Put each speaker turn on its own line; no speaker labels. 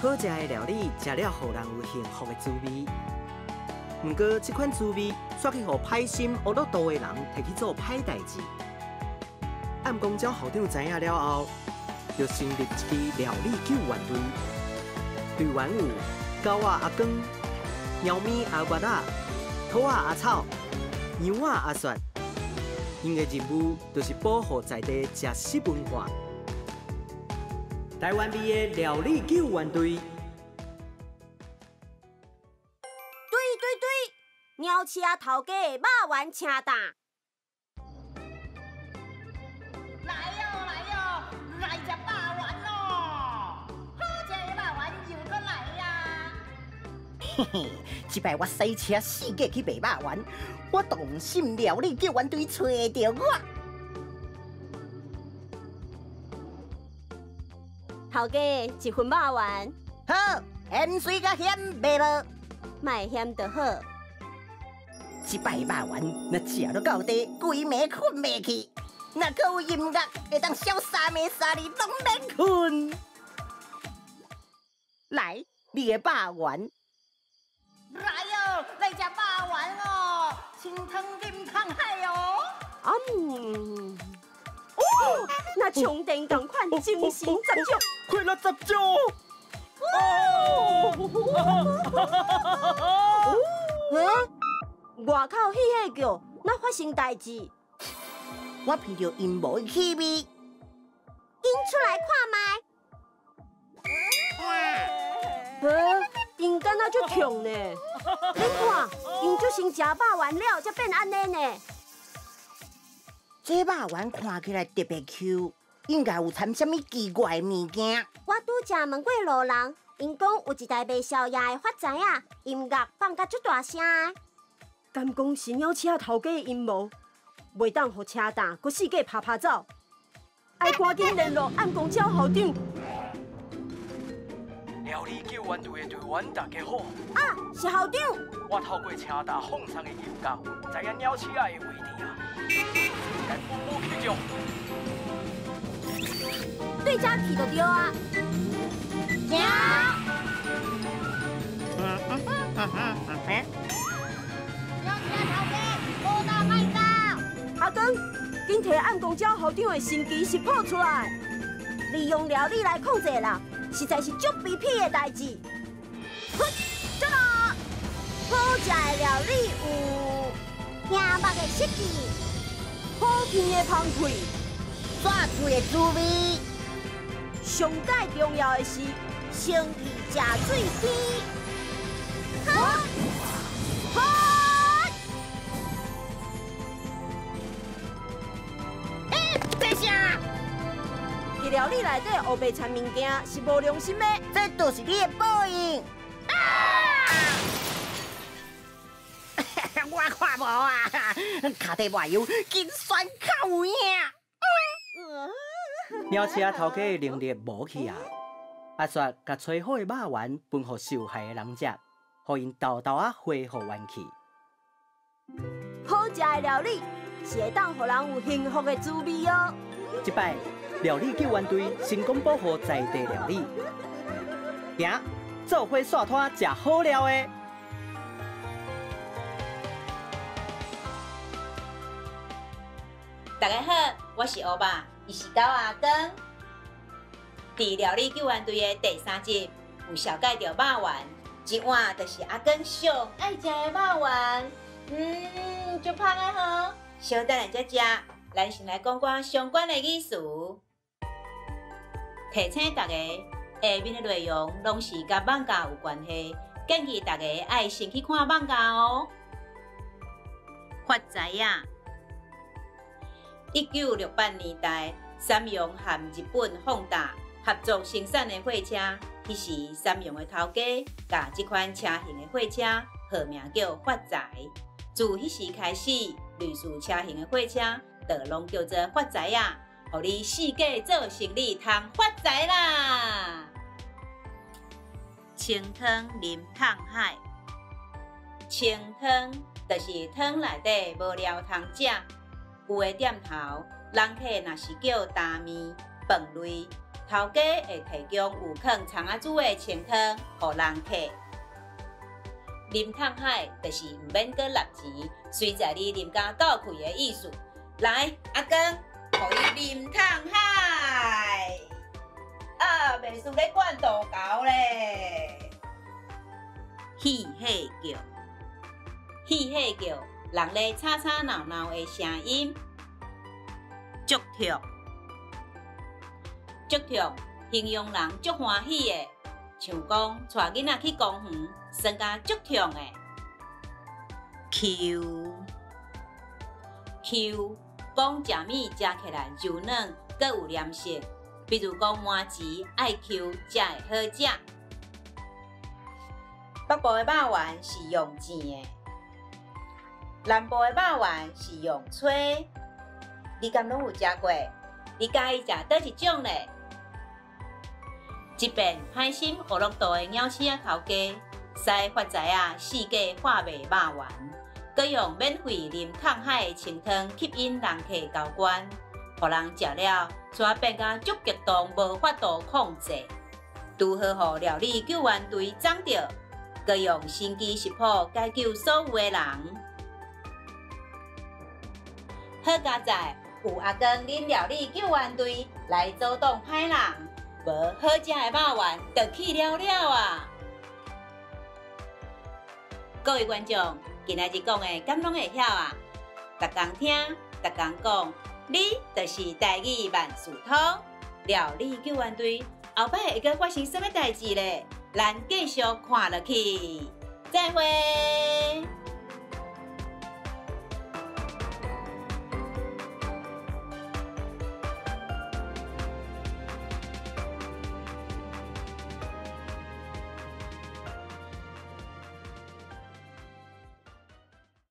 好食的料理，食了予人有幸福的滋味。毋过，這款滋味煞去予歹心惡落肚的人提去做歹代誌。暗公鳥校長知影了後，就成立一支料理救援隊。隊員有狗仔阿光、貓咪阿月仔、兔仔阿草、羊仔阿雪。𪜶的任務就是保護在地食食文化。台灣味的料理救援隊。
對對對，鳥鼠仔頭家的肉圓車擔。
來喲來喲，來食肉圓咯！好食的肉圓又閣來啊！
嘿嘿，這擺我駛車四界去賣肉圓，我當信料理救援隊揣著我。
頭家一份肉圓。
好，鹹水佮鹹袂無？
莫鹹就好。
這擺肉圓若食落到底，規暝睏袂去。若閣有音樂，會當痟三暝三日攏免睏。來，你的肉圓。
來喲，來食肉圓哦，清湯啉湯海哦。
嗯。哦，若充電仝款，精神十足，
快樂十足。哦！
嗯，外口彼个叫，哪發生代誌？
我聞著陰謀的氣味，
緊出來看覓。𪜶敢若足強呢？恁看，𪜶就先食肉圓了，才變按呢呢。
這肉圓看起來特別 Q，應該有摻啥物奇怪的物件。
我拄才問過路人，𪜶講有一台賣宵夜的發財仔，音樂放甲足大聲的。敢講是鳥鼠仔頭家的陰謀？袂當予車擔閣四界趴趴走，愛趕緊聯絡暗公鳥校長。
料理救援隊的隊員大家好。
啊，是校長。
我透過車擔放送的音樂，知影鳥鼠仔的位置啊。來步步去救。
對這去就對啊。行。
鳥鼠仔頭家，無當莫走。
阿光，緊提暗公鳥校長的神奇食譜出來，利用料理來控制人，實在是足卑鄙的代誌。哼，走啦！好食的料理有聽目的設計，好甜的芳脆，
煞喙的滋味。
上蓋重要的是，生意食水甜。好，好。
這啥？
伫料理內底烏白摻物件是無良心的，
這就是你的報應！啊！我看無啊，跤底抹油，緊酸較有影。
鳥鼠仔頭家的能力無去啊！阿雪共炊好的肉圓分予受害的人食，予𪜶沓沓仔恢復元氣。
好食的料理是會當予人有幸福的滋味哦。
這擺料理救援隊成功保護在地料理，行，做伙煞攤食好料的。
大家好，我是烏肉，伊是狗阿光。佇料理救援隊的第三集有紹介著肉圓，這碗就是阿光上愛食的肉圓，足芳的吼。小等下才食，咱先來講寡相關的語詞。提醒大家，下面的內容攏是佮艋舺有關係，建議大家愛先去看艋舺哦。發財仔！1968年代，三陽和日本放大合作生產的貨車，彼時三陽的頭家共這款車型的貨車號名叫發財。自彼時開始，類似車型的貨車就攏叫做發財仔，予你四界做生意通發財啦！清湯啉燙海，清湯就是湯內底無料通食。有的店頭，人客若是叫擔麵、飯類，头家會提供有囥蔥仔煮的清湯，予人客。啉燙海就是毋免閣納錢，隨在你啉甲夠氣的意思。來，阿光，予伊啉燙海。啊，袂輸咧灌肚猴咧。戲戲叫，戲戲叫，人咧吵吵鬧鬧的聲音。足痛，足痛，形容人足歡喜的，像講帶囡仔去公園，耍甲足痛的。Q Q，講食物食起來柔軟，閣有黏性，比如講麻糍愛 Q 才會好食。北部的肉圓是用煎的，南部的肉圓是用炊。你敢攏有食過？你佮意食佗一種咧？這遍歹心學樂道的鳥鼠仔頭家，使發財仔四界販賣肉圓，閣用免費啉燙海的清湯吸引人客交關，予人食了，煞變甲足激動，無法度控制。拄好予料理救援隊摠著，閣用神奇食譜解救所有的人。好佳哉，有阿光恁料理救援隊來阻擋歹人，無好食的肉圓就去了了啊！各位觀眾，今仔日講的敢攏會曉啊？逐工聽，逐工講，你就是台語萬事通。料理救援隊後擺會閣發生啥物代誌咧？咱繼續看落去，再會。